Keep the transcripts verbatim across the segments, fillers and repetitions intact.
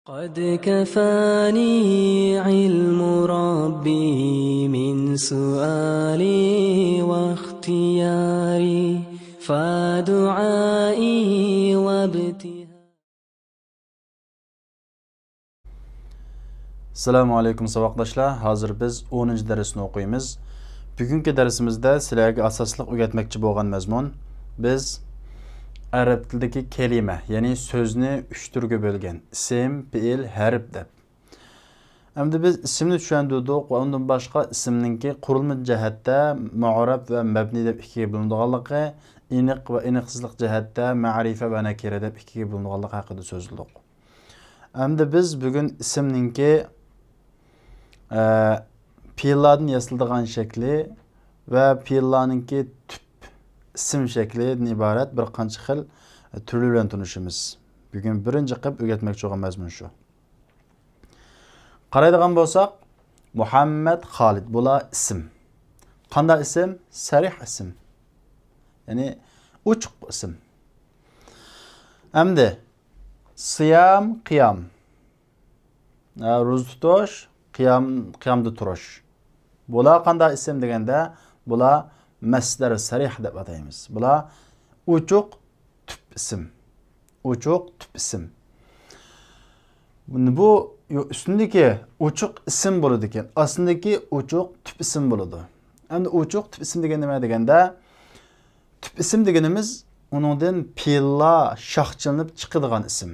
قد كفاني علم ربي من سؤالي واختياري، فدعائي وابتهالي. ئەسسالامۇ ئەلەيكۇم ساۋاقداشلار، ھازىر بىز ئونىنچى دەرسنى ئوقۇيمىز. بۈگۈنكى دەرسىمىزدە سىلەرگە ئاساسلىق ئۆگەتمەكچى بولغان مەزمۇن، بىز ئەرەب تىلىدىكى كەلىمە، يەنى سۆزنى ئۈچ تۈرگە بۆلگەن، ئىسىم، پېئىل، ھەرپ دەپ. ئەمدى بىز ئىسىمنى چۈشەندۈردۇق ۋە ئۇندىن باشقا ئىسىمنىڭكى قۇرۇلما جەھەتتە مۇئرەب ۋە مەبنى دەپ ئىككىگە بۆلۈنىدىغانلىقى، ئېنىق ۋە ئېنىقسىزلىق جەھەتتە مەرىپە ۋە نەكىرە دەپ ئىككىگە بۆلۈنىدىغانلىقى ھەققىدە سۆزلىدۇق. ئەمدى بىز بۈگۈن ئىسىمنىڭكى، ئە، پېئىللاردىن ياسىلىدىغان شەكلى ۋە پېئىللارنىڭكى تۈپ ئىسىم شەكلىدىن ئىبارەت بىر قانچە خىل تۈرلىرى بىلەن تونۇشىمىز. بۈگۈن بىرىنچى قىلىپ ئۆگەتمەكچى بولغان مەزمۇن شۇ. قارايدىغان بولساق، مۇھەممەد، خالىد، بۇلار ئىسىم. قانداق ئىسىم؟ سەرىھ ئىسىم. يەنى ئوچۇق ئىسىم. ئەمدى سىيام، قىيام. ھە، روزا تۇتۇش، قىيام، قىيامدا تۇرۇش. بۇلار قانداق ئىسىم دېگەندە، بۇلار مەسدەر سەرىھ دەپ ئاتايمىز. بۇلار ئوچۇق تۈپ ئىسىم. ئوچۇق تۈپ ئىسىم. بۇ يو-، ئۈستۈندىكى ئوچۇق ئىسىم بولىدىكەن، ئاستىدىكى ئوچۇق تۈپ ئىسىم بولىدۇ. ئەمدى ئوچۇق تۈپ ئىسىم دېگەن نېمە دېگەندە، تۈپ ئىسىم دېگىنىمىز ئۇنىڭدىن پېئىللار شاخچىلىنىپ چىقىدىغان ئىسىم.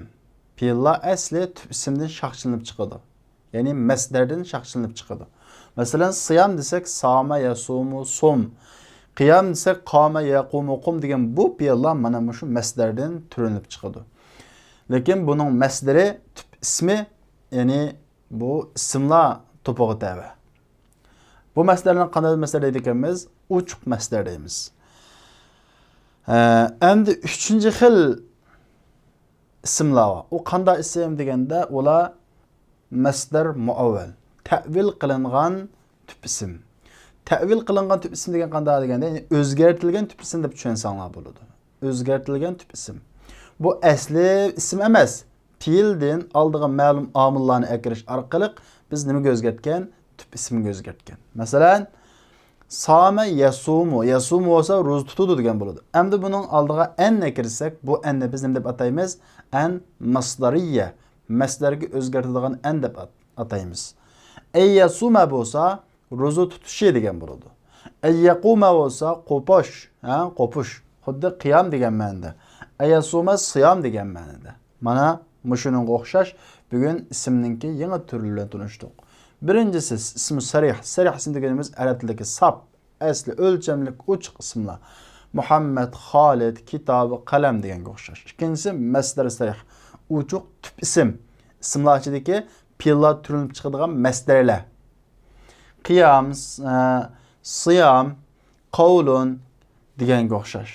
پېئىللار ئەسلى تۈپ ئىسىمدىن شاخچىلىنىپ چىقىدۇ. يەنى مەسدەردىن شاخچىلىنىپ چىقىدۇ. مەسىلەن، سىيام دېسەك، سامە، يەسۇمۇ، سۇم. قىيام دېسەك، قامە، يەقۇمۇ، قۇم دېگەن بۇ پېئىللار مانا مۇشۇ مەسدەردىن تۈرلىنىپ چىقىدۇ. لېكىن بۇنىڭ مەسدىرى، تۈپ ئىسمى، يەنى بۇ ئىسىملار توپىغا تەۋە. بۇ مەسدەرنى قانداق مەسدەر دەيدىكەنمىز؟ ئوچۇق مەسدەر دەيمىز. ھە، ئەمدى ئۈچىنچى خىل ئىسىملار بار. ئۇ قانداق ئىسىم دېگەندە، ئۇلار مەسدەر مۇئەۋۋەل، تەئۋىل قىلىنغان تۈپ ئىسىم. تەئۋىل قىلىنغان تۈپ ئىسىم دېگەن قانداق دېگەندە، يەنى ئۆزگەرتىلگەن تۈپ ئىسىم دەپ چۈشەنسەڭلار بولىدۇ. ئۆزگەرتىلگەن تۈپ ئىسىم. بۇ ئەسلى ئىسىم ئەمەس. پېئىلدىن ئالدىغا مەلۇم ئامىللارنى ئەكىرىش ئارقىلىق بىز نېمىگە ئۆزگەرتكەن؟ تۈپ ئىسىمگە ئۆزگەرتكەن. مەسىلەن، سامە يەسۇمۇ. يەسۇمۇ بولسا روزا تۇتىدۇ دېگەن بولىدۇ. ئەمدى بۇنىڭ ئالدىغا ئەن ئەكىرسەك، بۇ ئەننى بىز نېمە دەپ ئاتايمىز؟ ئەن مەسدەرىيە. مەسدەرگە ئۆزگەرتىدىغان ئەن دەپ ئات-، ئاتايمىز. ئەن يەسۇمە بولسا روزا تۇتۇشى دېگەن بولىدۇ. ئەن يەقۇمە بولسا قوپۇش، ھە، قوپۇش. خۇددى قىيام دېگەن مەنىدە. ئەن يەسۇمە سىيام دېگەن مەنىدە. مانا مۇشۇنىڭغا ئوخشاش بۈگۈن ئىسىمنىڭكى يېڭى تۈرى بىلەن تونۇشتۇق. بىرىنچىسى ئىسمى سەرىھ. سەرىھ ئىسىم دېگىنىمىز ئەرەب تىلىدىكى ساپ، ئەسلى ئۆلچەملىك ئوچۇق ئىسىملار. مۇھەممەد، خالىد، كىتاب، قەلەم دېگەنگە ئوخشاش. ئىككىنچىسى مەسدەر سەرىھ. ئوچۇق تۈپ ئىسىم. ئىسىملار ئىچىدىكى پېئىللار تۈرلىنىپ چىقىدىغان مەسدەرلەر. قىيام، ئە، سىيام، قەۋلۇن دېگەنگە ئوخشاش.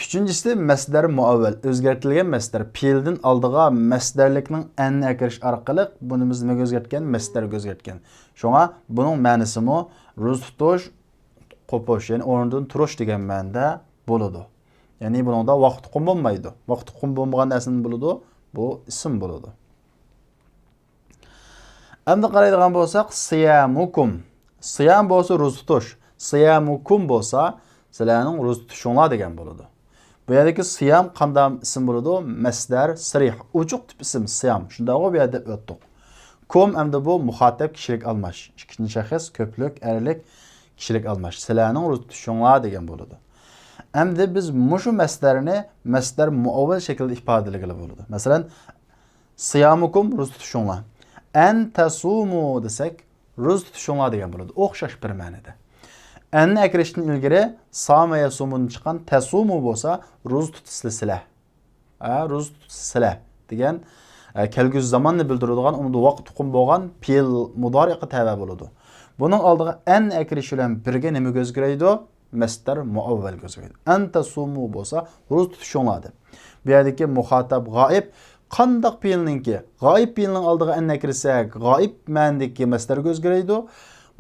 ئۈچىنچىسى مەسدەر مۇئەۋۋەل، ئۆزگەرتىلگەن مەسدەر. پېئىلدىن ئالدىغا مەسدەرلىكنىڭ ئەننى ئەكىرىش ئارقىلىق بۇنى بىز نېمىگە ئۆزگەرتكەن؟ مەسدەرگە ئۆزگەرتكەن. شۇڭا بۇنىڭ مەنىسىمۇ روزا تۇتۇش، قوپۇش، يەنى ئورنىدىن تۇرۇش دېگەن مەنىدە بولىدۇ. يەنى بۇنىڭدا ۋاقىت ئۇقۇم بولمايدۇ. ۋاقىت ئۇقۇم بولمىغان نەرسە نېمە بولىدۇ؟ بۇ ئىسىم بولىدۇ. ئەمدى قارايدىغان بولساق، سىيامۇكۇم. سىيام بولسا روزا تۇتۇش. سىيامۇكۇم بولسا سىلەرنىڭ روزا تۇتۇشۇڭلار دېگەن بولىدۇ. بۇ يەردىكى سىيام قانداق ئىسىم بولىدۇ؟ مەسدەر سەرىھ. ئوچۇق تۈپ ئىسىم سىيام. شۇنداقغۇ بۇ يەردە ئۆتتۇق. كۇم ئەمدى بۇ مۇخاتەب كىشىلىك ئالماش. ئىككىنچى شەخس كۆپلۈك ئەرلىك كىشىلىك ئالماش. سىلەرنىڭ روزا تۇتۇشۇڭلار دېگەن بولىدۇ. ئەمدى بىز مۇشۇ مەسدەرنى مەسدەر مۇئەۋۋەل شەكلىدە ئىپادىلىگىلى بولىدۇ. مەسىلەن، سىيامۇكۇم روزا تۇتۇشۇڭلار. ئەن تەسۇمۇ دېسەك، روزا تۇتۇشۇڭلار دېگەن بولىدۇ. ئوخشاش بىر مەنىدە. ئەننى ئەكىرىشتىن ئىلگىرى سامە يەسۇمۇدىن چىققان تەسۇمۇ بولسا روزا تۇتىسىلەر. ھە، روزا تۇتىسىلەر دېگەن، ئە، كەلگۈسى زاماننى بىلدۈرىدىغان، ئۇنىڭدا ۋاقىت ئۇقۇم بولغان پېئىل مۇدارىئقا تەۋە بولىدۇ. بۇنىڭ ئالدىغا ئەن ئەكىرىش بىلەن بىرگە نېمىگە ئۆزگىرەيدۇ؟ مەسدەر مۇئەۋۋەلگە ئۆزگىرەيدۇ. ئەن تەسۇمۇ بولسا روزا تۇتۇشۇڭلار دەپ. بۇ يەردىكى مۇخاتەب غائىب. قانداق پېئىلنىڭكى؟ غائىب پېئىلنىڭ ئالدىغا ئەننى ئەكىرسەك، غائىب مەنىدىكى مەسدەرگە ئۆزگىرەيدۇ.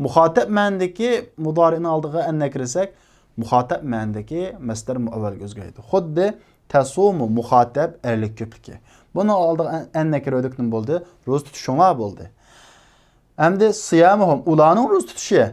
مۇخاتەب مەنىدىكى مۇدارىئنىڭ ئالدىغا ئەننى ئەكىرسەك، مۇخاتەب مەنىدىكى مەسدەر مۇئەۋۋەلگە ئۆزگىرەيدۇ. خۇددى تەسۇمۇ مۇخاتەب ئەرلىك كۆپلۈكى. بۇنىڭ ئالدىغا ئەن، ئەن نەكىرە ئۆتۈكتىن بولدى. روزا تۇتۇشۇڭلار بولدى. ئەمدى سىيامۇھۇم، ئۇلارنىڭ روزا تۇتۇشى.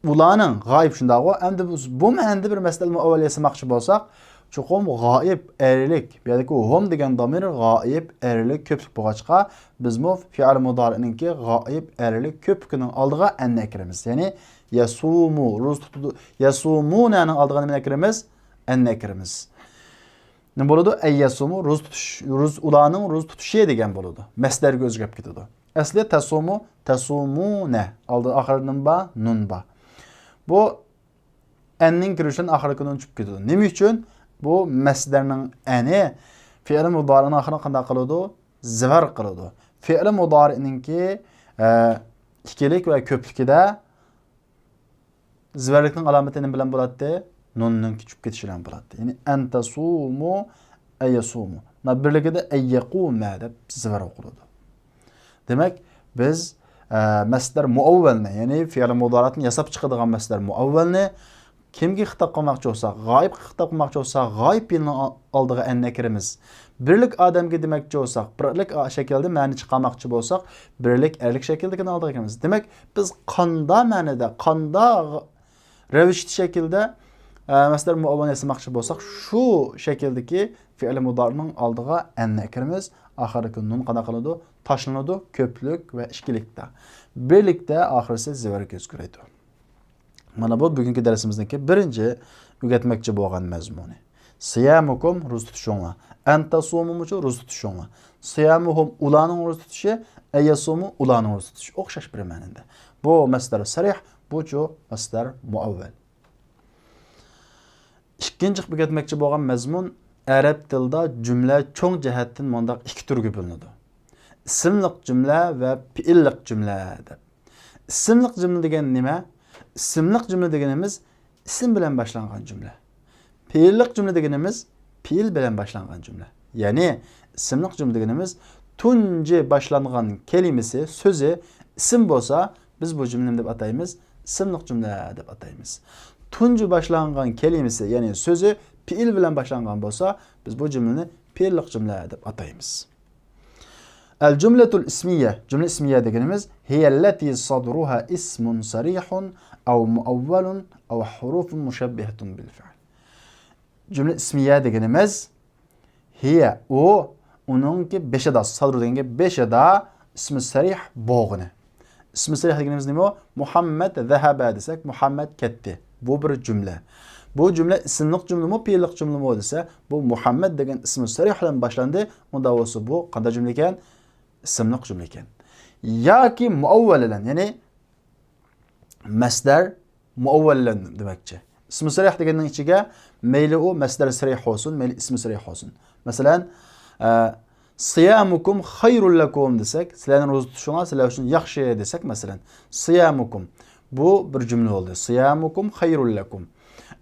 ئۇلارنىڭ، غائىب شۇنداقغۇ. ئەمدى بىز بۇ مەنىدە بىر مەسدەر مۇئەۋۋەل ياسىماقچى بولساق، چوقۇم غائىب ئەرلىك، بۇ يەردىكى ھۇم دېگەن دامىر غائىب ئەرلىك كۆپلۈك بولغاچقا، بىزمۇ فېئىل مۇدارىئنىڭكى غائىب ئەرلىك كۆپلۈكىنىڭ ئالدىغا ئەننى ئەكىرىمىز. يەنى يەسۇمۇ، روزا تۇتىدۇ. يەسۇمۇنەنىڭ ئالدىغا نېمىنى ئەكىرىمىز؟ ئەننى ئەكىرىمىز. نېمە بولىدۇ؟ ئەييەسۇمۇ، روزا تۇتۇش، روز-، ئۇلارنىڭ روزا تۇتۇشى دېگەن بولىدۇ. مەسدەرگە ئۆزگىرىپ كېتىدۇ. ئەسلى تەسۇمۇ، تەسۇمۇنە. ئالدى، ئاخىرىدا نېمە بار؟ نۇن بار. بۇ ئەننىڭ كىرىشىدىن ئاخىرقى نۇن چۈشۈپ كېتىدۇ. نېمە ئۈچۈن؟ بۇ مەسدەرنىڭ ئەنى فېئىل مۇدارىنىڭ ئاخىرىنى قانداق قىلىدۇ؟ زىۋەر قىلىدۇ. فېئىل مۇدارىنىڭكى، ئە، ئىككىلىك ۋە كۆپلۈكىدە زىۋەرلىكنىڭ ئالامىتى نېمە بىلەن بولاتتى؟ نۇننىڭ چۈشۈپ كېتىشى بىلەن بولاتتى. يەنى ئەن تەسۇمۇ، ئەيەسۇمۇ. مانا بىرلىكىدە ئەييەقۇمە دەپ زىۋەر ئوقۇلىدۇ. دېمەك، بىز، ئە، مەسدەر مۇئەۋۋەلنى، يەنى فېئىل مۇدارىئنى ياساپ چىقىدىغان مەسدەر مۇئەۋۋەلنى كىمگە خىتاب قىلماقچى بولساق، غائىبقا خىتاب قىلماقچى بولساق، غائىب پېئىلنىڭ ئا-، ئالدىغا ئەننى ئەكىرىمىز. بىرلىك ئادەمگە دېمەكچى بولساق، بىرلىك ئا-، شەكىلدە مەنە چىقارماقچى بولساق، بىرلىك ئەرلىك شەكىلدىكىنىڭ ئالدىغا ئەكىرىمىز. دېمەك، بىز قاندا مەنىدە، قاندا رەۋىشتە شەكىلدە، ئە، مەسدەر مۇئەۋۋەلنى ياسىماقچى بولساق، شۇ شەكىلدىكى فېئىل مۇدارىئنىڭ ئالدىغا ئەننى ئەكىرىمىز. ئاخىرىدىكى نۇن قانداق قىلىدۇ؟ تاشلىنىدۇ. كۆپلۈك ۋە ئىككىلىكتە. بىرلىكتە ئاخىرسى زىۋەرگە ئۆزگىرىدۇ. مانا بۇ بۈگۈنكى دەرسىمىزنىڭكى بىرىنچى ئۆگەتمەكچى بولغان مەزمۇنى. سىيامۇكۇم، روزا تۇتۇشۇڭلار. ئەن تەسۇمۇمۇچۇ، روزا تۇتۇشۇڭلار. سىيامۇھۇم، ئۇلارنىڭ روزا تۇتۇشى. ئەيەسۇمۇ، ئۇلارنىڭ روزا تۇتۇشى. ئوخشاش بىر مەنىدە. بۇ مەسدەر سەرىھ، بۇچۇ مەسدەر مۇئەۋۋەل. ئىككىنچى قىلىپ ئۆگەتمەكچى بولغان مەزمۇن، ئەرەب تىلىدا جۈملە چوڭ جەھەتتىن مۇنداق ئىككى تۈرگە بۆلۈنىدۇ. ئىسىملىق جۈملە ۋە پېئىللىق جۈملە دەپ. ئىسىملىق جۈملە دېگەن نېمە؟ ئىسىملىق جۈملە دېگىنىمىز ئىسىم بىلەن باشلانغان جۈملە. پېئىللىق جۈملە دېگىنىمىز پېئىل بىلەن باشلانغان جۈملە. يەنى ئىسىملىق جۈملە دېگىنىمىز تۇنجى باشلانغان كەلىمىسى، سۆزى ئىسىم بولسا، بىز بۇ جۈملىنى نېمە دەپ ئاتايمىز؟ ئىسىملىق جۈملە دەپ ئاتايمىز. تۇنجى باشلانغان كەلىمىسى، يەنى سۆزى پېئىل بىلەن باشلانغان بولسا، بىز بۇ جۈملىنى پېئىللىق جۈملە دەپ ئاتايمىز. ئەل جۈملەتۇل ئىسمىيە، جۈملە ئىسمىيە دېگىنىمىز، ھىيەللەتى سەدرۇھا ئىسمۇن سەرىھۇن ئەۋ مۇئەۋۋەلۇن ئەۋ ھۇرۇفۇن مۇشەببىھەتۇن بىل فىئل. جۈملە ئىسمىيە دېگىنىمىز، ھىيە، ئۇ، ئۇنىڭكى بېشىدا، سەدرۇ دېگەنگە بېشىدا، ئىسمى سەرىھ بولغىنى. ئىسمى سەرىھ دېگىنىمىز نېمە ئۇ؟ مۇھەممەد زەھەبە دېسەك، مۇھەممەد كەتتى. بۇ بىر جۈملە. بۇ جۈملە ئىسىملىق جۈملىمۇ، پېئىللىق جۈملىمۇ دېسە، بۇ مۇھەممەد دېگەن ئىسمى سەرىھ بىلەن باشلاندى. ئۇنداق بولسا بۇ قانداق جۈملە ئىكەن؟ ئىسىملىق جۈملە ئىكەن. ياكى مۇئەۋۋەل بىلەن، يەنى مەسدەر مۇئەۋۋەللەن دېمەكچى. ئىسمى سەرىھ دېگەننىڭ ئىچىگە مەيلى ئۇ مەسدەر سەرىھ بولسۇن، مەيلى ئىسمى سەرىھ بولسۇن. مەسىلەن، ئە، سىيامۇكۇم خەيرۇل لەكۇم دېسەك، سىلەرنىڭ روزا تۇتۇشۇڭلار سىلەر ئۈچۈن ياخشى دېسەك، مەسىلەن، سىيامۇكۇم. بۇ بىر جۈملە بولدى. سىيامۇكۇم خەيرۇل لەكۇم.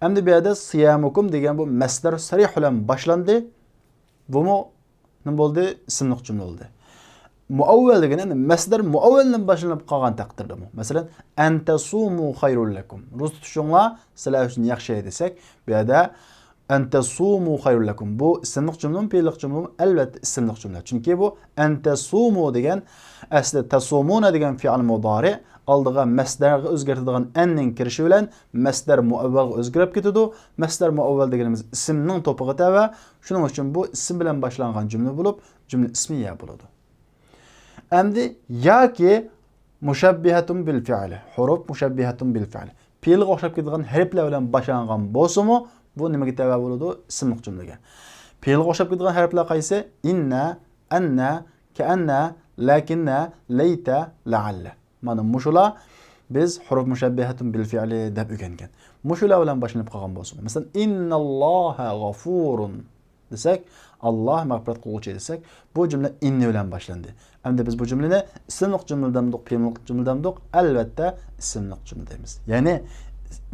ئەمدى بۇ يەردە سىيامۇكۇم دېگەن بۇ مەسدەر سەرىھ بىلەن باشلاندى. بۇمۇ نېمە بولدى؟ ئىسىملىق جۈملە بولدى. مۇئەۋۋەل دېگىنى، يەنى مەسدەر مۇئەۋۋەلدىن باشلىنىپ قالغان تەقدىردىمۇ. مەسىلەن، ئەن تەسۇمۇ خەيرۇل لەكۇم. روزا تۇتۇشۇڭلار سىلەر ئۈچۈن ياخشى دېسەك، بۇ يەردە ئەن تەسۇمۇ خەيرۇل لەكۇم. بۇ ئىسىملىق جۈملىمۇ، پېئىللىق جۈملىمۇ؟ ئەلۋەتتە ئىسىملىق جۈملە. چۈنكى بۇ ئەن تەسۇمۇ دېگەن ئەسلى تەسۇمۇنە دېگەن فېئىل مۇدارىئ ئالدىغا مەسدەرگە ئۆزگەرتىدىغان ئەننىڭ كىرىشى بىلەن مەسدەر مۇئەۋۋەلغا ئۆزگىرىپ كېتىدۇ. مەسدەر مۇئەۋۋەل دېگىنىمىز ئىسىمنىڭ توپىغا تەۋە. شۇنىڭ ئۈچۈن بۇ ئىسىم بىلەن باشلانغان جۈملە بولۇپ، جۈملە ئىسمىيە بولىدۇ. ئەمدى ياكى مۇشەببىھەتۇن بىل فىئلى، ھۇرۇپ مۇشەببىھەتۇن بىل فىئلى. پېئىلغا ئوخشاپ كېتىدىغان ھەرپلەر بىلەن باشلانغان بولسىمۇ، بۇ نېمىگە تەۋە بولىدۇ؟ ئىسىملىق جۈملىگە. پېئىلغا ئوخشاپ كېتىدىغان ھەرپلەر قايسى؟ ئىننە، ئەننە، كەئەننە، لەكىننە، لەيتە، لەئەللە. مانا مۇشۇلار بىز ھۇرۇپ مۇشەببىھەتۇن بىل فىئلى دەپ ئۆگەنگەن. مۇشۇلار بىلەن باشلىنىپ قالغان بولسىمۇ، مەسىلەن، ئىنناللاھە غەفۇرۇن دېسەك، ئاللاھ مەغپىرەت قىلغۇچى دېسەك، بۇ جۈملە ئىننى بىلەن باشلاندى. ئەمدى بىز بۇ جۈملىنى ئىسىملىق جۈملە دەمدۇق، پېئىللىق جۈملە دەمدۇق؟ ئەلۋەتتە، ئىسىملىق جۈملە دەيمىز. يەنى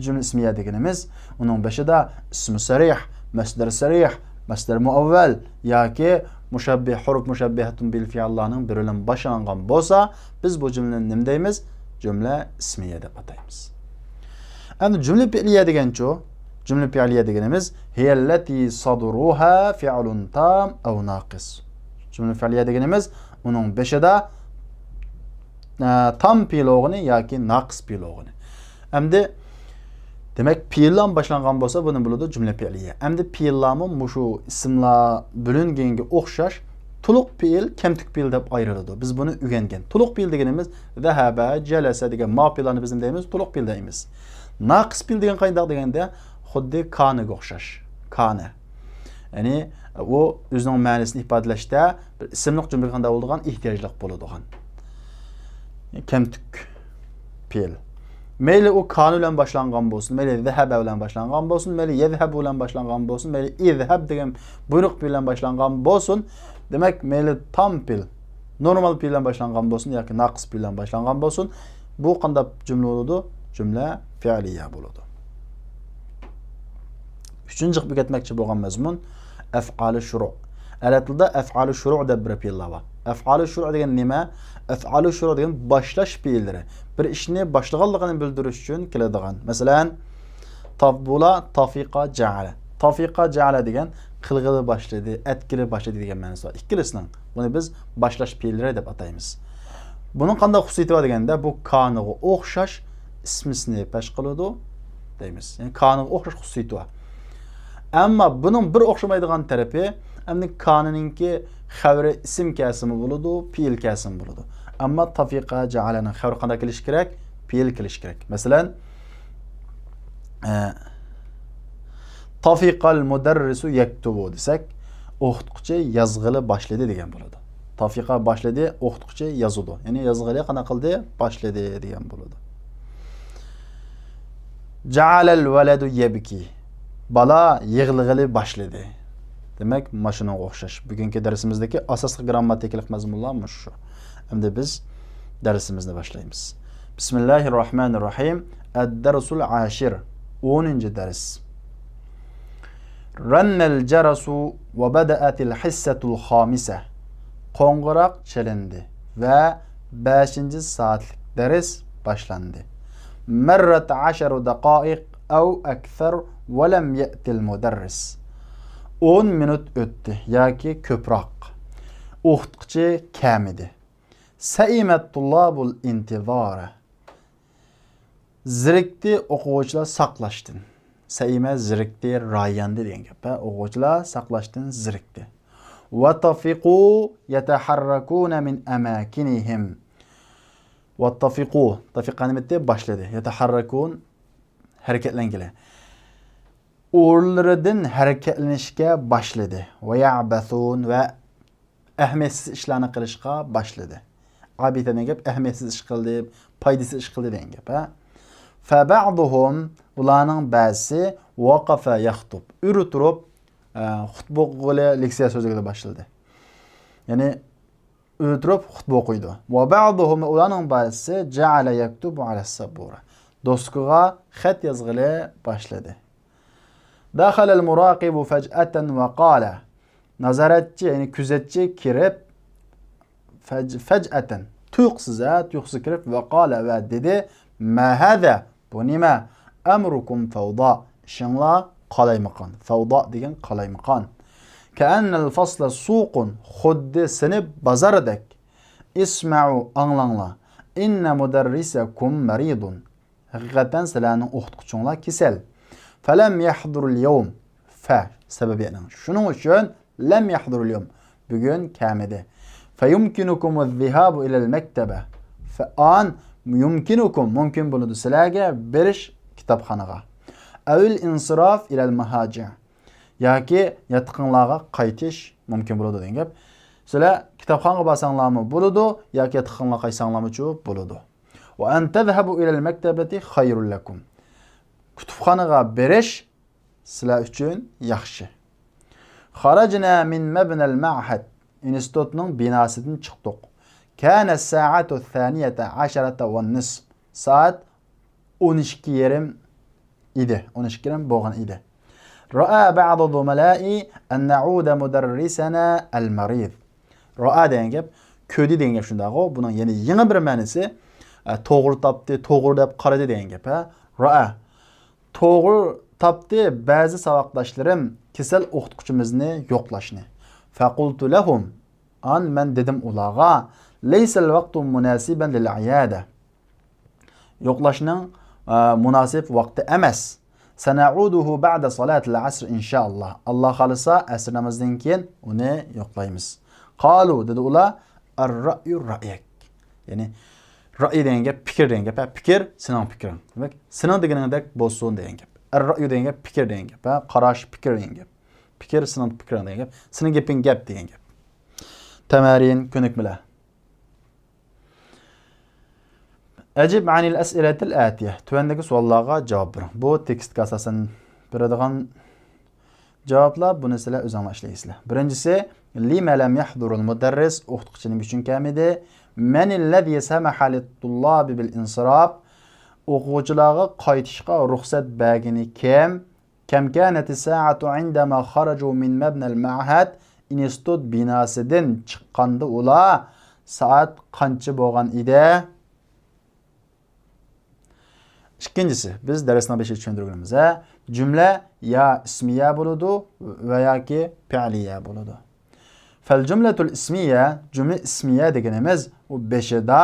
جۈملە ئىسمىيە دېگىنىمىز ئۇنىڭ بېشىدا ئىسمى سەرىھ، مەسدەر سەرىھ، مەسدەر مۇئەۋۋەل ياكى مۇشەببىھ، ھۇرۇپ مۇشەببىھەتۇن بىل فىئللارنىڭ بىرى بىلەن باشلانغان بولسا، بىز بۇ جۈملىنى نېمە دەيمىز؟ جۈملە ئىسمىيە دەپ ئاتايمىز. ئەمدى جۈملە پېئلىيە دېگەنچۇ؟ جۈملە پېئىلىيە دېگىنىمىز هىيەللەتى سادۇرۇھا فىئلۇن تام ئەۋ ناقىس. جۈملە پېئىلىيە دېگىنىمىز ئۇنىڭ بېشىدا، ئە، تام پېئىل بولغىنى ياكى ناقىس پېئىل بولغىنى. ئەمدى، دېمەك، پېئىللار باشلانغان بولسا، بۇنى بولىدۇ جۈملە پېئىلىيە. ئەمدى پېئىللارمۇ مۇشۇ ئىسىملار بۆلۈنگەنگە ئوخشاش تولۇق پېئىل، كەمتۈك پېئىل دەپ ئايرىلىدۇ. بىز بۇنى ئۆگەنگەن. تولۇق پېئىل دېگىنىمىز زەھەبە، جەلەسە دېگەن ماۋۇ پېئىللارنى بىز نېمە دەيمىز؟ تولۇق پېئىل دەيمىز. ناقىس پېئىل دېگەن قانداق دېگەندە، خۇددى كانىگە ئوخشاش. كانە. يەنى ئۇ ئۆزىنىڭ مەنىسىنى ئىپادىلەشتە بىر ئىسىملىق جۈملىگە قانداق بولىدىغان، ئېھتىياجلىق بولىدىغان. كەمتۈك پېئىل. مەيلى ئۇ كانە بىلەن باشلانغان بولسۇن، مەيلى زەھەبە بىلەن باشلانغان بولسۇن، مەيلى يەزھەبۇ بىلەن باشلانغان بولسۇن، مەيلى ئىزھەب دېگەن بۇيرۇق بىلەن باشلانغان بولسۇن. دېمەك، مەيلى تام پېئىل، نورمال پېئىل بىلەن باشلانغان بولسۇن ياكى ناقىس پېئىل بىلەن باشلانغان بولسۇن، بۇ قانداق جۈملە بولىدۇ؟ جۈملە پېئىلىيە بولىدۇ. ئۈچىنچى قىلىپ ئۆگەتمەكچى بولغان مەزمۇن ئەفئالى شۇرۇ. ئەرەب تىلىدا ئەفئالى شۇرۇ دەپ بىر پېئىللار بار. ئەفئالى شۇرۇ دېگەن نېمە؟ ئەفئالى شۇرۇ دېگەن باشلاش پېئىللىرى. بىر ئىشنى باشلىغانلىقىنى بىلدۈرۈش ئۈچۈن كېلىدىغان. مەسىلەن، تاف-، بۇلار تافىقا جەئەلە. تافىقا جەئەلە دېگەن قىلغىلى باشلىدى، ئەتكىلى باشلىدى دېگەن مەنىسى بار. ئىككىلىسىنىڭ. بۇنى بىز باشلاش پېئىللىرى دەپ ئاتايمىز. بۇنىڭ قانداق خۇسۇسىيىتى بار دېگەندە، بۇ كانىغا ئوخشاش ئىسمىسىنى پەش قىلىدۇ دەيمىز. يەنى كانىغا ئوخشاش خۇسۇسىيىتى بار. ئەمما بۇنىڭ بىر ئوخشىمايدىغان تەرىپى، ئەمدى كانىنىڭكى خەۋىرى ئىسىم كەلسىمۇ بولىدۇ، پېئىل كەلسىمۇ بولىدۇ. ئەمما تافىقا جەئەلەنىڭ خەۋىرى قانداق كېلىشى كېرەك؟ پېئىل كېلىشى كېرەك. مەسىلەن، ئە، تافىقەل مۇدەررىسۇ يەكتۇبۇ دېسەك، ئوقۇتقۇچى يازغىلى باشلىدى دېگەن بولىدۇ. تافىقا باشلىدى، ئوقۇتقۇچى يازىدۇ. يەنى يازغىلى قانداق قىلدى؟ باشلىدى دېگەن بولىدۇ. جەئەلەل ۋەلەدۇ يەبكى. بالا يىغلىغىلى باشلىدى. دېمەك، ماشۇنىڭغا ئوخشاش. بۈگۈنكى دەرسىمىزدىكى ئاساسلىق گىرامماتىكىلىق مەزمۇنلار مۇشۇ. ئەمدى بىز دەرسىمىزنى باشلايمىز. بىسمىللاھىررەھمانىررەھىم. ئەددەرسۇل ئاشىر. ئونىنچى دەرس. رەننەل جەرەسۇ ۋە بەدەئەتىل ھىسسەتۇل خامىسە. قوڭغۇراق چېلىندى ۋە بەشىنچى سائەتلىك دەرس باشلاندى. مەررەت ئەشەرۇ دەقائىق ئەۋ ئەكسەر ۋە لەم يەئتىل مۇدەررىس. ئون مىنۇت ئۆتتى ياكى كۆپرەك. ئوقۇتقۇچى كەلمىدى. سەئىمەت تۇللابۇل ئىنتىزارە. زېرىكتى ئوقۇغۇچىلار ساقلاشتىن. سەئىمە زېرىكتى، راياندى دېگەن گەپ، ھە؟ ئوقۇغۇچىلار ساقلاشتىن زېرىكتى. وەتەفىقۇ يەتەھەررەكۇنە مىن ئەماكىنىھىم. وەتەفىقۇ، تەفىقە نېمە ئىدى؟ باشلىدى. يەتەھەررەكۇن، ھەرىكەتلەنگىلى. ئورۇنلىرىدىن ھەرىكەتلىنىشكە باشلىدى. ۋە يەئبەسۇن، ۋە ئەھمىيەتسىز ئىشلارنى قىلىشقا باشلىدى. ئابىسە دېگەن گەپ ئەھمىيەتسىز ئىش قىلدى، پايدىسىز ئىش قىلدى دېگەن گەپ، ھە. فەبەئدۇھۇم، ئۇلارنىڭ بەزىسى، ۋەقەفە يەختۇب، ئۆرە تۇرۇپ، ئە، خۇتبە ئوقۇغىلى، لېكسىيە سۆزلىگىلى باشلىدى. يەنى ئۆرە تۇرۇپ خۇتبە ئوقۇيدۇ. ۋەبەئدۇھۇم، ئۇلارنىڭ بەزىسى، جەئەلە يەكتۇبۇ ئەلەس سەبۇرە، دوسكىغا خەت يازغىلى باشلىدى. دەخەلەل مۇراقىبۇ فەجئەتەن ۋە قالە. نازارەتچى، يەنى كۆزەتچى كىرىپ، فەج-، فەجئەتەن، تۇيۇقسىز، ھە، تۇيۇقسىز كىرىپ، ۋە قالە، ۋە دېدى، ما ھازا، بۇ نېمە؟ ئەمرۇكۇم فەۋدا، ئىشىڭلار قالايمىقان. فەۋدا دېگەن قالايمىقان. كەئەننەل فەسلە سۇقۇن، خۇددى سىنىپ بازاردەك. ئىسمەئۇ، ئاڭلاڭلار. ئىننە مۇدەررىسەكۇم مەرىدۇن. ھەقىقەتەن سىلەرنىڭ ئوقۇتقۇچىڭلار كېسەل. فەلەم يەھدۇرۇل يەۋم. فە، سەۋەبىيەتنىڭ. شۇنىڭ ئۈچۈن لەم يەھدۇرۇل يەۋم، بۈگۈن كەلمىدى. فەيۇمكىنۇكۇمۇز زىھابۇ ئىلەل مەكتەبە. فە، ئان، يۇمكىنۇكۇم، مۇمكىن بولىدۇ سىلەرگە بېرىش كىتابخانىغا. ئەۋىل ئىنسىراف ئىلەل مەھاجىر. ياكى ياتىقىڭلارغا قايتىش مۇمكىن بولىدۇ دېگەن گەپ. سىلەر كىتابخانىغا بارساڭلارمۇ بولىدۇ، ياكى ياتىقىڭلارغا قايتساڭلارمۇچۇ بولىدۇ. ۋە ئەن تەزھەبۇ ئىلەل مەكتەبەتى خەيرۇل لەكۇم. كۇتۇپخانىغا بېرىش سىلەر ئۈچۈن ياخشى. خەرەجنە مىن مەبنەل مەئھەد. ئىنستىتۇتنىڭ بىناسىدىن چىقتۇق. كانە سائەتۇ سانىيەتە ئەشەرەتە ۋە نىسف. سائەت ئون ئىككى يېرىم ئىدى. ئون ئىككى يېرىم بولغان ئىدى. رائا بەئدۇ زۇمەلائى ئەن نەئۇدە مۇدەررىسەنە ئەل مەرىد. رائا دېگەن گەپ، كۆردى دېگەن گەپ شۇنداقغۇ. بۇنىڭ يەنە يېڭى بىر مەنىسى، ئە، توغرا تاپتى، توغرا دەپ قارىدى دېگەن گەپ، ھە. رائا. توغرا تاپتى بەزى ساۋاقداشلىرىم كېسەل ئوقۇتقۇچىمىزنى يوقلاشنى. فقلت لهم، ئان مەن دېدىم ئۇلارغا، ليس الوقت مناسبا للعيادة. يوقلاشنىڭ، ئە، مۇناسىپ ۋاقتى ئەمەس. سنعوده بعد صلاة العصر إن شاء الله. ئاللا خالىسا، ئەسىر نامىزىدىن كېيىن ئۇنى يوقلايمىز. قالوا، دېدى ئۇلار، الرأي رأيك. يەنى، رأي دېگەن گەپ، پىكىر دېگەن گەپ. ھە، پىكىر، سېنىڭ پىكرىڭ. دېمەك، سېنىڭ دېگىنىڭدەك بولسۇن دېگەن گەپ. الرأي دېگەن گەپ، پىكىر دېگەن گەپ. ھە، قاراش، پىكىر دېگەن گەپ. پىكىر، سېنىڭ پىكرىڭ دېگەن گەپ. سېنىڭ گېپىڭ گەپ دېگەن گەپ. تەمارىن، كۆنۈكمىلەر. أجب عن الأسئلة الآتية. تۆۋەندىكى سوئاللارغا جاۋاب بېرىڭ. بۇ تېكىستكە ئاساسەن بېرىدىغان جاۋابلار، بۇنى سىلەر ئۆزۈڭلار ئىشلەيسىلەر. بىرىنچىسى، لم لم يحضر المدرس؟ ئوقۇتقۇچى نېمە ئۈچۈن كەلمىدى؟ من الذي سمح للطلاب بالانصراف؟ ئوقۇغۇچىلارغا قايتىشقا رۇخسەت بەرگىنى كىم؟ كم كانت الساعة عندما خرجوا من مبنى المعهد؟ ئىنستىتۇت بىناسىدىن چىققاندا ئۇلار سائەت قانچە بولغان ئىدى؟ ئىككىنچىسى، بىز دەرسنىڭ بېشىدا چۈشەندۈرگىنىمىز، ھە، جۈملە يا ئىسمىيە بولىدۇ ۋە ياكى پېئلىيە بولىدۇ. فالجملة الاسمية، جۈملە ئىسمىيە دېگىنىمىز، ئۇ بېشىدا،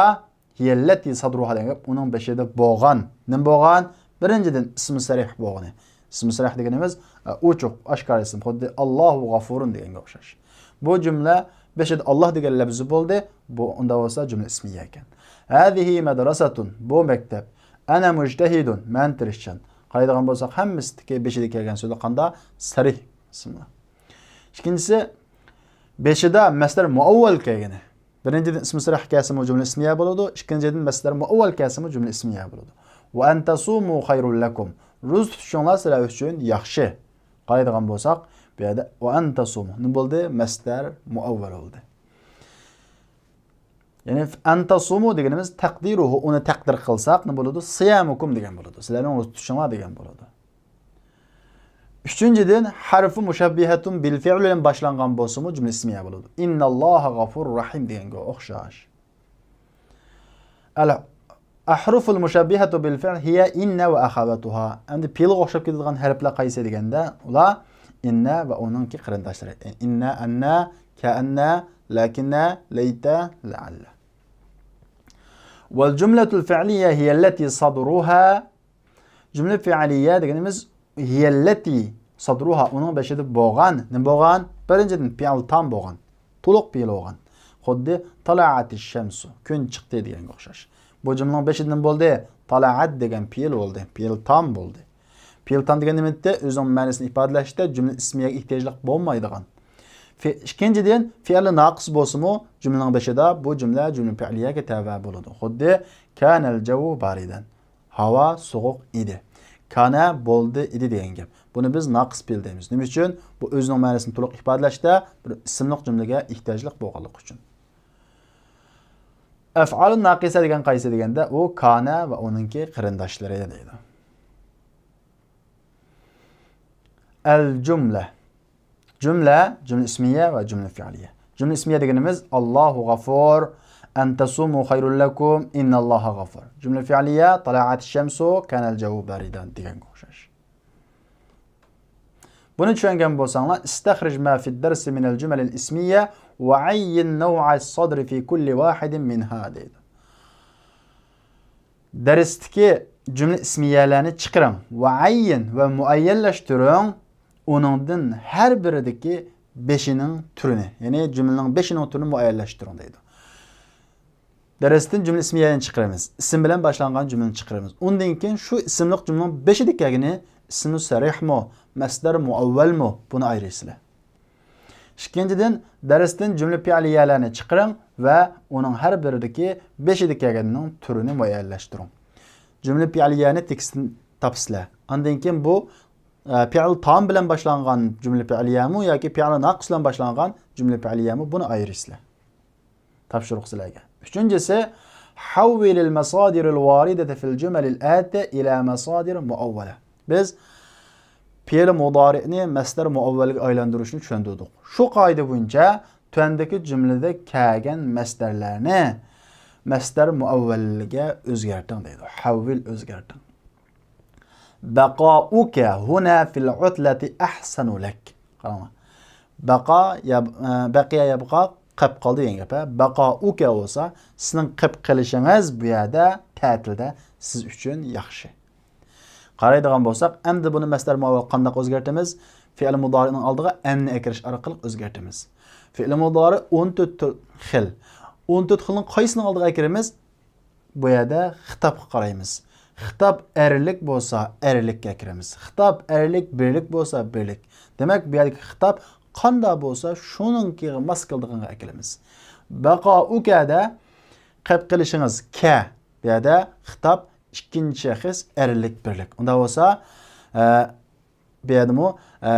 هي التي صدرها دېگەن گەپ، ئۇنىڭ بېشىدا بولغان. نېمە بولغان؟ بىرىنچىدىن، ئىسمى سەرىھ بولغىنى. ئىسمى سەرىھ دېگىنىمىز، ئە، ئوچۇق، ئاشكارا ئىسىم. خۇددى، الله غفور دېگەنگە ئوخشاش. بۇ جۈملە بېشىدا الله دېگەن لەپزى بولدى. بۇ، ئۇنداق بولسا، جۈملە ئىسمىيە ئىكەن. هذه مدرسة، بۇ مەكتەپ. أنا مجتهد، مەن تىرىشچان. قارايدىغان بولساق، ھەممىسىدىكى بېشىدا كەلگەن سۆزلەر قاندا؟ سەرىھ ئىسىملار. ئىككىنچىسى، بېشىدا مەسدەر مۇئەۋۋەل كەلگىنى. بىرىنچىدىن، ئىسمى سەرىھ كەلسىمۇ جۈملە ئىسمىيە بولىدۇ. ئىككىنچىدىن، مەسدەر مۇئەۋۋەل كەلسىمۇ جۈملە ئىسمىيە بولىدۇ. وأن تصوموا خير لكم. روزا تۇتۇشۇڭلار سىلەر ئۈچۈن ياخشى. قارايدىغان بولساق، بۇ يەردە وأن تصوموا نېمە بولدى؟ مەسدەر مۇئەۋۋەل بولدى. يەنى أن تصوموا دېگىنىمىز تەقدىرۇھۇ، ئۇنى تەقدىر قىلساق نېمە بولىدۇ؟ صيامكم دېگەن بولىدۇ. سىلەرنىڭ روزا تۇتۇشۇڭلار دېگەن بولىدۇ. ئۈچىنچىدىن، حرف مشبهة بالفعل بىلەن باشلانغان بولسىمۇ جۈملە ئىسمىيە بولىدۇ. إن الله غفور رحيم دېگەنگە ئوخشاش. الأحرف المشبهة بالفعل هي إن وأخواتها. ئەمدى پېئىلغا ئوخشاپ كېتىدىغان ھەرپلەر قايسى دېگەندە، ئۇلار إن ۋە ئۇنىڭكى قېرىنداشلىرى. إن، أن، كأن، لكن، ليت، لعل. والجملة الفعلية هي التي صدرها. جۈملە فېئلىيە دېگىنىمىز هي التي صدرها، ئۇنىڭ بېشىدا بولغان، نېمە بولغان؟ بىرىنچىدىن، پېئىل تام بولغان، تولۇق پېئىل بولغان. خۇددى طلعت الشمس، كۈن چىقتى دېگەنگە ئوخشاش. بۇ جۈملىنىڭ بېشىدا نېمە بولدى؟ طلعت دېگەن پېئىل بولدى، پېئىل تام بولدى. پېئىل تام دېگەن نېمە ئىدى؟ ئۆزىنىڭ مەنىسىنى ئىپادىلەشتە جۈملە ئىسمىيەگە ئېھتىياجلىق بولمايدىغان. فې-، ئىككىنچىدىن، فېئىلى ناقىس بولسىمۇ، جۈملىنىڭ بېشىدا بۇ جۈملە جۈملە پېئلىيەگە تەۋە بولىدۇ. خۇددى كان الجو باردا. ھاۋا سوغۇق ئىدى. كان بولدى ئىدى دېگەن گەپ. بۇنى بىز ناقىس پېئىل دەيمىز. نېمە ئۈچۈن؟ بۇ ئۆزىنىڭ مەنىسىنى تولۇق ئىپادىلەشتە بىر ئىسىملىق جۈملىگە ئېھتىياجلىق بولغانلىقى ئۈچۈن. ئەفئالۇن ناقىسە دېگەن قايسى دېگەندە، ئۇ كان ۋە ئۇنىڭكى قېرىنداشلىرى دەيدۇ. ئەل جۈملە. جۈملە، جۈملە ئىسمىيە ۋە جۈملە فېئلىيە. جۈملە ئىسمىيە دېگىنىمىز، الله غفور، أن تصوموا خير لكم، إن الله غفور. جۈملە فېئلىيە، طلعت الشمس، كان الجو باردا دېگەنگە ئوخشاش. بۇنى چۈشەنگەن بولساڭلار، استخرج ما في الدرس من الجمل الاسمية وعين نوع الصدر في كل واحد منها دەيدۇ. دەرستىكى جۈملە ئىسمىيەلەرنى چىقىرىڭ ۋە ئەيين ۋە مۇئەييەنلەشتۈرۈڭ، ئۇنىڭدىن ھەر بىرىدىكى بېشىنىڭ تۈرىنى، يەنى جۈملىنىڭ بېشىنىڭ تۈرىنى مۇئەييەنلەشتۈرۈڭ دەيدۇ. دەرستىن جۈملە ئىسمىيەنى چىقىرىمىز. ئىسىم بىلەن باشلانغان جۈملىنى چىقىرىمىز. ئۇندىن كېيىن شۇ ئىسىملىق جۈملىنىڭ بېشىدا كەلگىنى ئىسمى سەرىھمۇ، مەسدەر مۇئەۋۋەلمۇ، بۇنى ئايرىيسىلەر. ئىككىنچىدىن، دەرستىن جۈملە پېئلىيەلەرنى چىقىرىڭ ۋە ئۇنىڭ ھەر بىرىدىكى بېشىدا كەلگەننىڭ تۈرىنى مۇئەييەنلەشتۈرۈڭ. جۈملە پېئلىيەنى تېكىستتىن تاپىسىلەر. ئاندىن كېيىن بۇ، ئە، پېئىل تام بىلەن باشلانغان جۈملە پېئلىيەمۇ ياكى پېئىل ناقىس بىلەن باشلانغان جۈملە پېئلىيەمۇ، بۇنى ئايرىيسىلەر. تاپشۇرۇق سىلەرگە. ئۈچىنچىسى، حول المصادر الواردة في الجمل الآتية إلى مصادر مؤولة. بىز پېئىل مۇدارىئنى مەسدەر مۇئەۋۋەلگە ئايلاندۇرۇشنى چۈشەندۈردۇق. شۇ قائىدە بويىچە تۆۋەندىكى جۈملىدە كەلگەن مەسدەرلەرنى مەسدەر مۇئەۋۋەلگە ئۆزگەرتىڭ دەيدۇ. حول ئۆزگەرتىڭ. بقاؤك هنا في العطلة أحسن لك. قاراڭلار. بقى يب-، ئە، بقي يبقى، قېلىپ قالدى دېگەن گەپ، ھە؟ بقاؤك بولسا، سىزنىڭ قېلىپ قېلىشىڭىز بۇ يەردە، تەتىلدە سىز ئۈچۈن ياخشى. قارايدىغان بولساق، ئەمدى بۇنى مەسدەر مۇئەۋۋەل قانداق ئۆزگەرتىمىز؟ فېئىل مۇدارىئنىڭ ئالدىغا ئەننى ئەكىرىش ئارقىلىق ئۆزگەرتىمىز. فېئىل مۇدارىئ ئون تۆت خىل. ئون تۆت خىلنىڭ قايسىنىڭ ئالدىغا ئەكىرىمىز؟ بۇ يەردە خىتابقا قارايمىز. خىتاب ئەرلىك بولسا، ئەرلىككە ئەكىرىمىز. خىتاب ئەرلىك، بىرلىك بولسا، بىرلىك. دېمەك، بۇ يەردىكى خىتاب قانداق بولسا، شۇنىڭكىغا ماس كېلىدىغانغا ئەكىرىمىز. بقاؤكدا قېلىپ قېلىشىڭىز، كە. بۇ يەردە خىتاب ئىككىنچى شەخس ئەرلىك بىرلىك. ئۇنداق بولسا، ئە، بۇ يەردىمۇ، ئە،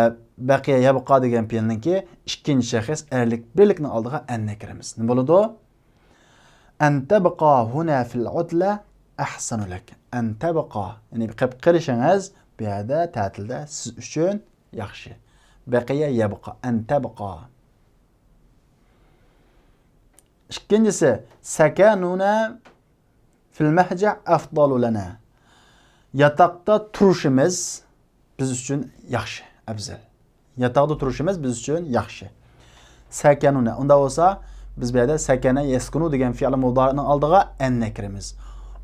بەقىيە يەبقا دېگەن پېئىلنىڭكى ئىككىنچى شەخس ئەرلىك بىرلىكنىڭ ئالدىغا ئەننى كىرىمىز. نېمە بولىدۇ؟ أن تبقى هنا في العطلة أحسن لك. أن تبقى، يەنى قېلىپ قېلىشىڭىز بۇ يەردە تەتىلدە سىز ئۈچۈن ياخشى. بەقىيە يەبقا، أن تبقى. ئىككىنچىسى، سكننا في المضجع أفضل لنا. ياتاقتا تۇرۇشىمىز بىز ئۈچۈن ياخشى، ئەۋزەل. ياتاقتا تۇرۇشىمىز بىز ئۈچۈن ياخشى. سكننا. ئۇنداق بولسا، بىز بۇ يەردە سكن يسكن دېگەن فېئىل مۇدارىئنىڭ ئالدىغا ئەننى كىرىمىز.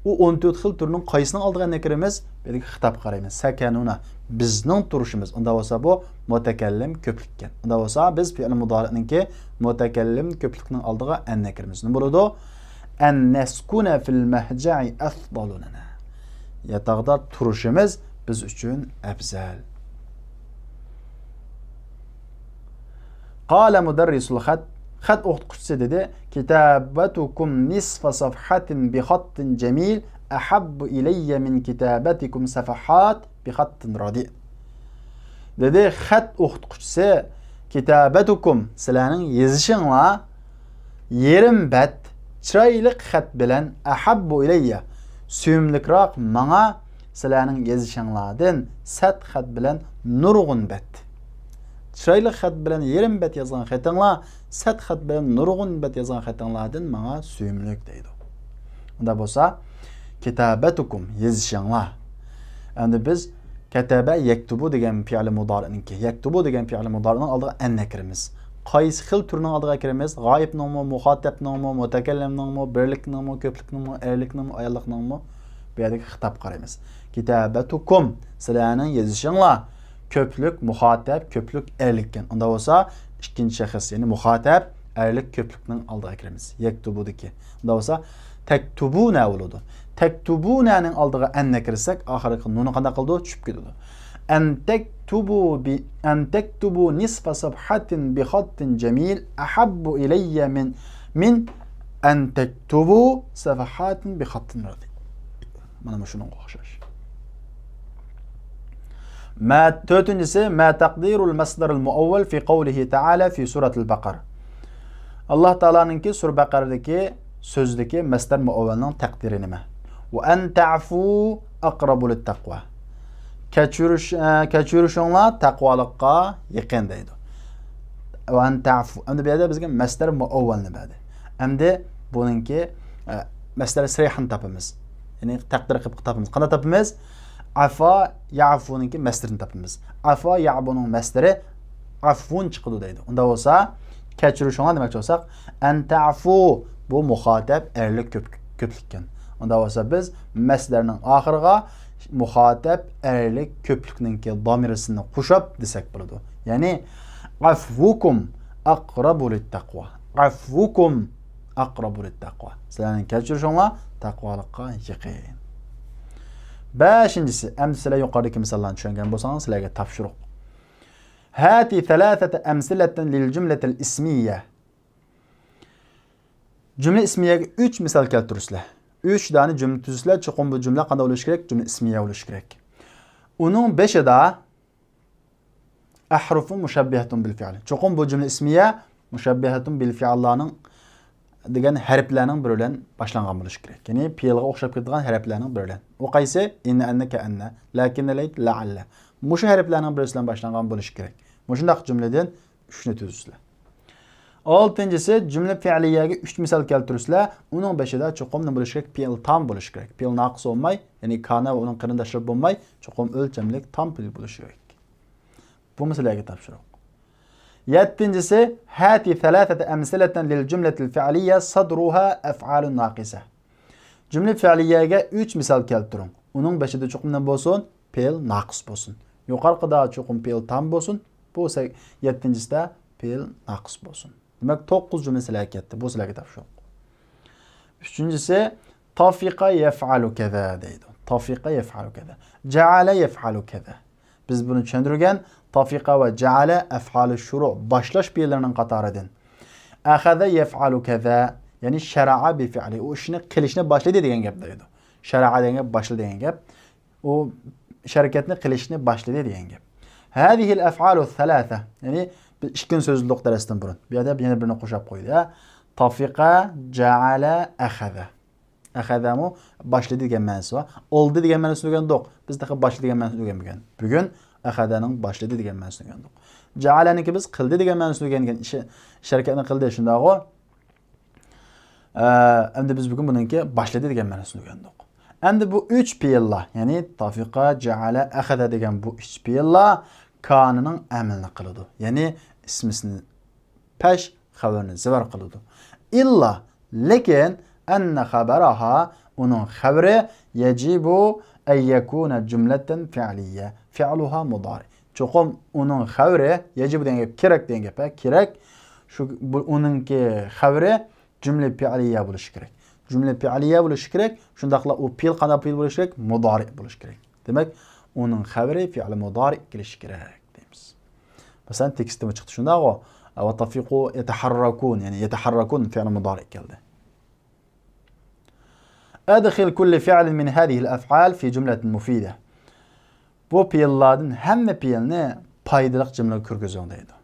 ئۇ ئون تۆت خىل تۈرنىڭ قايسىنىڭ ئالدىغا ئەننى كىرىمىز؟ بۇ يەردىكى خىتابقا قارايمىز. سكننا. بىزنىڭ تۇرۇشىمىز. ئۇنداق بولسا، بۇ مۇتەكەللىم كۆپلۈككەن. ئۇنداق بولسا، بىز فېئىل مۇدارىئنىڭكى مۇتەكەللىم كۆپلۈكنىڭ ئالدىغا ئەننى كىرىمىز. نېمە بولىدۇ؟ أن نسكن في المضجع أفضل لنا. ياتاقتا تۇرۇشىمىز بىز ئۈچۈن ئەۋزەل. قال مدرس الخط، خەت ئوقۇتقۇچىسى دېدى، كتابتكم نصف صفحة بخط جميل أحب إلي من كتابتكم صفحات بخط رديء. دېدى، خەت ئوقۇتقۇچىسى، كتابتكم، سىلەرنىڭ يېزىشىڭلار يېرىم بەت چىرايلىق خەت بىلەن، أحب إلي، سۆيۈملۈكراق ماڭا سىلەرنىڭ يېزىشىڭلاردىن سەت خەت بىلەن نۇرغۇن بەت. چىرايلىق خەت بىلەن يېرىم بەت يازغان خېتىڭلار سەت خەت بىلەن نۇرغۇن بەت يازغان خېتىڭلاردىن ماڭا سۆيۈملۈك دەيدۇ. ئۇنداق بولسا، كتابتكم، يېزىشىڭلار. ئەمدى بىز كتب يكتب دېگەن پېئىل مۇدارىئنىڭكى، يكتب دېگەن پېئىل مۇدارىئنىڭ ئالدىغا ئەننى كىرىمىز. قايسى خىل تۈرنىڭ ئالدىغا كىرىمىز؟ غائىبنىڭمۇ، مۇخاتەبنىڭمۇ، مۇتەكەللىمنىڭمۇ، بىرلىكنىڭمۇ، كۆپلۈكنىڭمۇ، ئەرلىكنىڭمۇ، ئاياللىقنىڭمۇ؟ بۇ يەردىكى خىتابقا قارايمىز. كتابتكم، سىلەرنىڭ يېزىشىڭلار. كۆپلۈك، مۇخاتەب، كۆپلۈك ئەرلىككەن. ئۇنداق بولسا، ئىككىنچى شەخس، يەنى مۇخاتەب، ئەرلىك كۆپلۈكنىڭ ئالدىغا كىرىمىز. يكتبدىكى. ئۇنداق بولسا، تكتبون بولىدۇ. تكتبوننىڭ ئالدىغا ئەننى كىرسەك، ئاخىرقى نۇنى قانداق قىلىدۇ؟ چۈشۈپ كېتىدۇ. أن تكتبوا ب-، أن تكتبوا نصف صفحة بخط جميل أحب إلي من، من أن تكتبوا صفحات بخط رديء. مانا مۇشۇنىڭغا ئوخشاش. ما، تۆتىنچىسى، ما تقدير المصدر المؤول في قوله تعالى في سورة البقرة. ئاللاھ تائالانىڭكى سۈرە بەقەرىدىكى سۆزدىكى مەسدەر مۇئەۋۋەلنىڭ تەقدىرى نېمە؟ وأن تعفوا أقرب للتقوى. كەچۈرۈش، ئە، كەچۈرۈشۈڭلار تەقۋالىققا يېقىن دەيدۇ. وأن تعفوا. ئەمدى بۇ يەردە بىزگە مەسدەر مۇئەۋۋەلنى بەردى. ئەمدى بۇنىڭكى، ئە، مەسدەر سەرىھىنى تاپىمىز. يەنى تەقدىر قىلىپ تاپىمىز. قانداق تاپىمىز؟ ئەفا يەئفۇنىڭكى مەسدىرىنى تاپىمىز. ئەفا يەئفۇنىڭ مەسدىرى ئەفۋۇن چىقىدۇ دەيدۇ. ئۇنداق بولسا، كەچۈرۈشۈڭلار دېمەكچى بولساق، أن تعفوا، بۇ مۇخاتەب ئەرلىك كۆپ-، كۆپلۈككەن. ئۇنداق بولسا، بىز مەسدەرنىڭ ئاخىرىغا مۇخاتەب ئەرلىك كۆپلۈكنىڭكى دامىرىسىنى قوشۇپ دېسەك بولىدۇ. يەنى، عفوكم أقرب للتقوى. عفوكم أقرب للتقوى. سىلەرنىڭ كەچۈرۈشۈڭلار تەقۋالىققا يېقىن. بەشىنچىسى، ئەمدى سىلەر يۇقىرىدىكى مىساللارنى چۈشەنگەن بولساڭلار، سىلەرگە تاپشۇرۇق. هات ثلاثة أمثلة للجملة الاسمية. جۈملە ئىسمىيەگە ئۈچ مىسال كەلتۈرسىلەر. ئۈچ دانە جۈملە تۈزسىلەر، چوقۇم بۇ جۈملە قانداق بولۇشى كېرەك؟ جۈملە ئىسمىيە بولۇشى كېرەك. ئۇنىڭ بېشىدا أحرف مشبهة بالفعل. چوقۇم بۇ جۈملە ئىسمىيە مۇشەببىھەتۇن بىل فىئىللارنىڭ دېگەن ھەرپلەرنىڭ بىرى بىلەن باشلانغان بولۇشى كېرەك. يەنى پېئىلغا ئوخشاپ كېتىدىغان ھەرپلەرنىڭ بىرى بىلەن. ئۇ قايسى؟ ئىننە، ئەننە، كەئەننە، لەكىننە، لەيت، لەئەللە. مۇشۇ ھەرپلەرنىڭ بىرسى بىلەن باشلانغان بولۇشى كېرەك. مۇشۇنداق جۈملىدىن ئۈچنى تۈزىسىلەر. ئالتىنچىسى، جۈملە پېئىلىيەگە ئۈچ مىسال كەلتۈرسىلە، ئۇنىڭ بېشىدا چوقۇم نېمە بولۇشى كېرەك؟ پېئىل تام بولۇشى كېرەك. پېئىل ناقىس بولماي، يەنى كان ۋە ئۇنىڭ قېرىنداشلىرى بولماي، چوقۇم ئۆلچەملىك تام پېئىل بولۇشى كېرەك. بۇ مەسىلىگە تاپشۇرۇق. يەتتىنچىسى، هات ثلاثة أمثلة للجملة الفعلية صدرها أفعال ناقصة. جۈملە پېئىلىيەگە ئۈچ مىسال كەلتۈرۈڭ. ئۇنىڭ بېشىدا چوقۇم نېمە بولسۇن؟ پېئىل ناقىس بولسۇن. يۇقىرىقىدا چوقۇم پېئىل تام بولسۇن. بۇ سە-، يەتتىنچىسىدە پېئىل ناقىس بولسۇن. دېمەك، توققۇز جۈملە سىلەرگە كەتتى. بۇ سىلەرگە تاپشۇرۇق. ئۈچىنچىسى، طفق يفعل كذا دەيدۇ. طفق يفعل كذا. جعل يفعل كذا. بىز بۇنى چۈشەندۈرگەن، طفق ۋە جعل ئەفئالى شۇرۇ، باشلاش پېئىللىرىنىڭ قاتارىدىن. أخذ يفعل كذا، يەنى شرع بفعله، ئۇ ئىشنى قىلىشنى باشلىدى دېگەن گەپ دەيدۇ. شرع دېگەن گەپ باشلىدى دېگەن گەپ. ئۇ ئىش ھەرىكەتنى قىلىشنى باشلىدى دېگەن گەپ. هذه الأفعال الثلاثة، يەنى بىز ئىككىنچى سۆزلۈك دەرستىن بۇرۇن. بۇ يەردە يەنە بىرنى قوشاپ قويدى. طفق، جعل، أخذ. ئەخەزەمۇ باشلىدى دېگەن مەنىسى بار. ئالدى دېگەن مەنىسىنى ئۆگەندۇق. بىز تېخى باشلىدى دېگەن مەنىسىنى ئۆگەنمىگەن. بۈگۈن ئەخەزەنىڭ باشلىدى دېگەن مەنىسىنى ئۆگەندۇق. جەئەلەنىڭكى بىز قىلدى دېگەن مەنىسىنى ئۆگەنگەن. ئىش، ئىش ھەرىكەتنى قىلدى، شۇنداقغۇ؟ ئە، ئەمدى بىز بۈگۈن بۇنىڭكى باشلىدى دېگەن مەنىسىنى ئۆگەندۇق. ئەمدى بۇ ئۈچ پېئىللار، يەنى تافىقا، جەئەلە، ئەخەزە دېگەن بۇ ئۈچ پېئىللار كانىنىڭ ئەمىلىنى قىلىدۇ. يەنى ئىسمىسىنى پەش، خەۋىرىنى زىۋەر قىلىدۇ. ئىللا، لېكىن، ئەننە خەبەرەھا، ئۇنىڭ خەۋىرى، يەجىبۇ ئەن يەكۇنە جۈملەتەن فىئلىيە، فىئلۇھا مۇدارى. چوقۇم ئۇنىڭ خەۋىرى، يەجىبۇ دېگەن گەپ، كېرەك دېگەن گەپ، ھە، كېرەك. شۇ، بۇ، ئۇنىڭكى خەۋىرى جۈملە پىئلىيە بولۇشى كېرەك. جۈملە پىئلىيە بولۇشى كېرەك. شۇنداقلا ئۇ پېئىل قانداق پېئىل بولۇشى كېرەك؟ مۇدارى بولۇشى كېرەك. دېمەك، ئۇنىڭ خەۋىرى پېئىل مۇدارى كېلىشى كېرەك دەيمىز. مەسىلەن، تېكىستتىمۇ چىقتى شۇنداقغۇ؟ ۋە تەفىقۇ يەتەھەررەكۇن، يەنى يەتەھەررەكۇن پېئىل مۇدارى كەلدى. ئەدخىل كۇللە فىئلىن مىن ھازىھىل ئەفئال فى جۈملەتىن مۇفىدە. بۇ پېئىللاردىن ھەممە پېئىلنى پايدىلىق جۈملىگە كىرگۈزۈڭ دەيدۇ.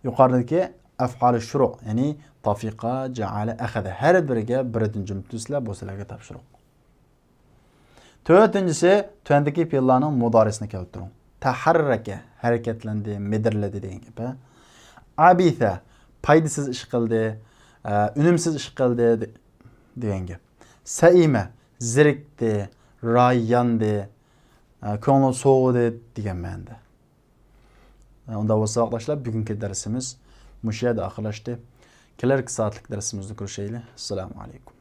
يۇقىرىدىكى ئەفئالى شۇرۇ، يەنى تافىقا، جەئەلە، ئەخەزە ھەر بىرىگە بىردىن جۈملە تۈزسىلە، بۇ سىلەرگە تاپشۇرۇق. تۆتىنچىسى، تۆۋەندىكى پېئىللارنىڭ مۇدارىسىنى كەلتۈرۈڭ. تەھەررەكە، ھەرىكەتلەندى، مىدىرلىدى دېگەن گەپ، ھە. ئەبىسە، پايدىسىز ئىش قىلدى، ئە، ئۈنۈمسىز ئىش قىلدى دې-، دېگەن گەپ. سەئىمە، زېرىكتى، رايى ياندى، ئە، كۆڭلى سوۋۇدى دېگەن مەنىدە. ئۇنداق بولسا، ئاقلاشلار، بۈگۈنكى دەرسىمىز مۇشۇ يەردە ئاخىرلاشتى. كېلەركى سائەتلىك دەرسىمىزدە كۆرۈشەيلى. ئەسسالامۇ ئەلەيكۇم.